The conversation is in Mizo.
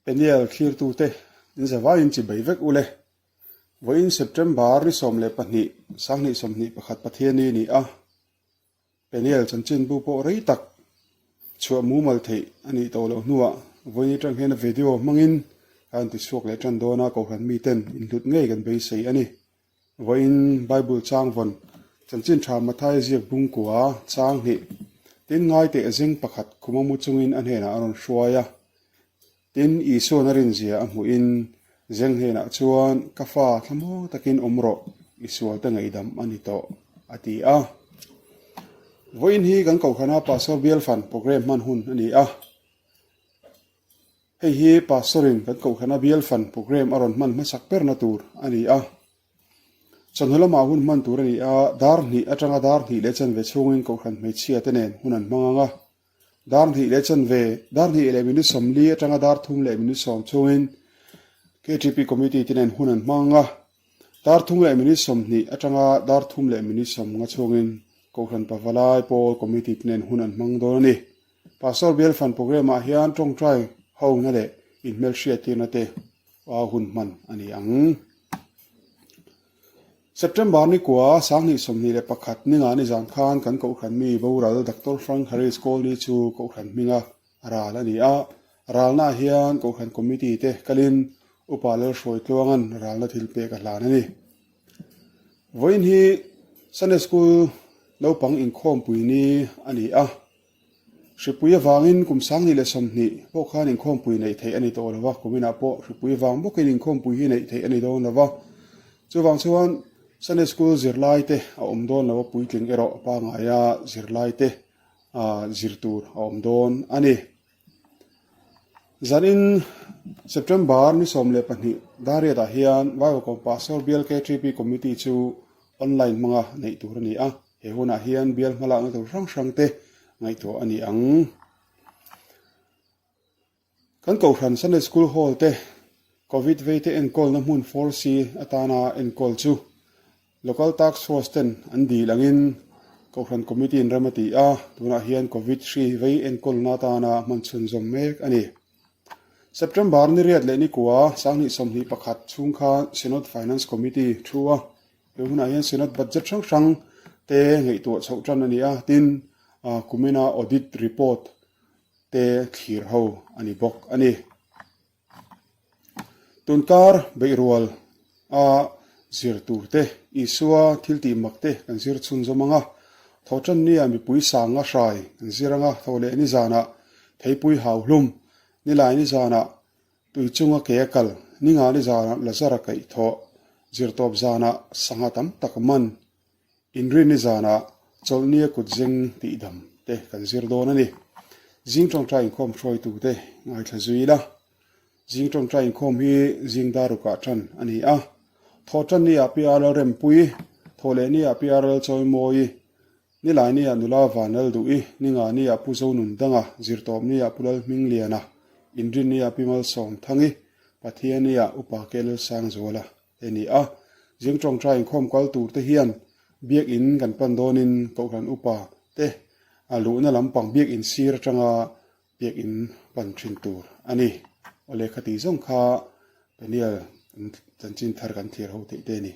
Peniel thlirtute in zavaiin chi bei vek ule. Vawiin September ni 12 2021 Pathianni ni a. Peniel chanchinbu pawh rei tak chhuah mumal theih a nih tawh loh hnuah vawiin atang hian video hmangin ka han tichhuak leh tan dawn a, Kohhran miten inhlut ngei kan beisei a ni. Vawiin Bible chang vawn chanchin tha Matthai ziak bungkua chang hnih tin ngai teh zing pakhat khuma mu chungin a hnenah a rawn hruai a. Tin, Isua'n a rinzia a hmuhin Zeng hnenah chuan, Ka fa, thlamuang takin awm rawh, i sualte ngaihdam a ni tawh, a ti a. Vawiin hi kan Kohhrana Pastor Bial Fan programme hman hun a ni a. Hei hi Pastor-in kan Kohhrana Bial Fan programme a rawn hman hmasak berna tur a ni a. Chawhnu lamah hun hman tur a ni a, dar hnih atanga dar hnih leh chanve chhungin Kohhran hmeichhia te nen hun an hmang ang a. Dar hnih leh chanve, dar hnih leh minute 40 atanga dar thum leh minute 10 chhungin KTP Committee te nen hun an hmang ang a. Dar thum leh minute 20 atanga dar thum leh minute 50 chhungin Kohhran Pavalai Pawl Committee te nen hun an hmang dawn a ni. Pastor Bial Fan Programme ah hian tawngtai hona leh inhmelhriattirna te a hun hman a ni ang. September ni kua 2021 ninga ni zan khan kan Kohhran mi boral Doctor Frank Harris Kawlni chu Kohhran hminga ral a ni a. Ralnaah hian Kohhran Committee te kalin Upa Lalhruai Tluanga'n ralna thil pek a hlan a ni. Vawiin hi Sunday School naupang inkhawmpui ni a ni a. Hripui avangin kum 2020 pawh khan inkhawmpui neih theih a ni tawh lo va, kum inah pawh hripui avang bawkin inkhawmpui hi neih theih a ni dawn lo va. Chuvang chuan Sunday School zirlai te a awm dawn lo a, puitling erawh pangaia zirlai te zir tur a awm dawn a ni. Zanin September ni 12 Dariatah hian Vaivakom Pastor Bial KTP Committee chu online hmanga neih tur a ni a. He hunah hian bial hmalakna tur hrang hrang te ngaihtuah a ni ang. Kan Kohhran Sunday School Hall te Covid veite enkawlna hmun 4C atana enkawl chu Local Task Force ten an dil angin Kohhran Committee in rem a ti a, tunah hian Covid hri vei enkawlna atana hman chhunzawm mek a ni. September ni riat leh ni kua 2021 chhung khan Synod Finance Committee thu a He hunah hian Synod budget hrang hrang te ngaihtuah chhoh tan a ni a, tin kumina audit report te thlir ho a ni bawk a ni. Tunkar beihrual a zir tur te, Isua thil tih mak te kan zir chhunzawm ang a, Thawhtannia mipui sanga hrai kan zir ang a, Thawhleh nizanah theipui hau hlum, nilai nizanah Tui chunga ke a kal, ni nga ni zanah Lazara kaih thawh, zirtawp zanah sangha tam tak man, inrin ni zanah chawlhnia kut zeng tih dam te kan zir dawn a ni. Zing tawngtai inkhawm hruaitute ngaithla zui la. Zing tawngtai inkhawm hi zing darukah tan a ni a. Thawhtan ni ah PR Lalrempui, thawhleh ni ah PR Lalchawimawi, Nilaini ah nula Vanlal Duhi, Ningani ah Pu Zonun Danga, Zirtawpni ah Pu Lalhmingliana, Inrinni ah Pi Malsawmthangi, Pathiani ah Upa Ke Lalsangzuala te ni a. Zing tawngtai inkhawm kal tur te hian Biakinn kan pan dawnin Kohhran Upa te a luhna lampang Biakinn sir atanga Biakinn pan thin tur a ni. Aw lehkha tih zawng kha Peniel chanchin thar kan thlir ho theih te a ni.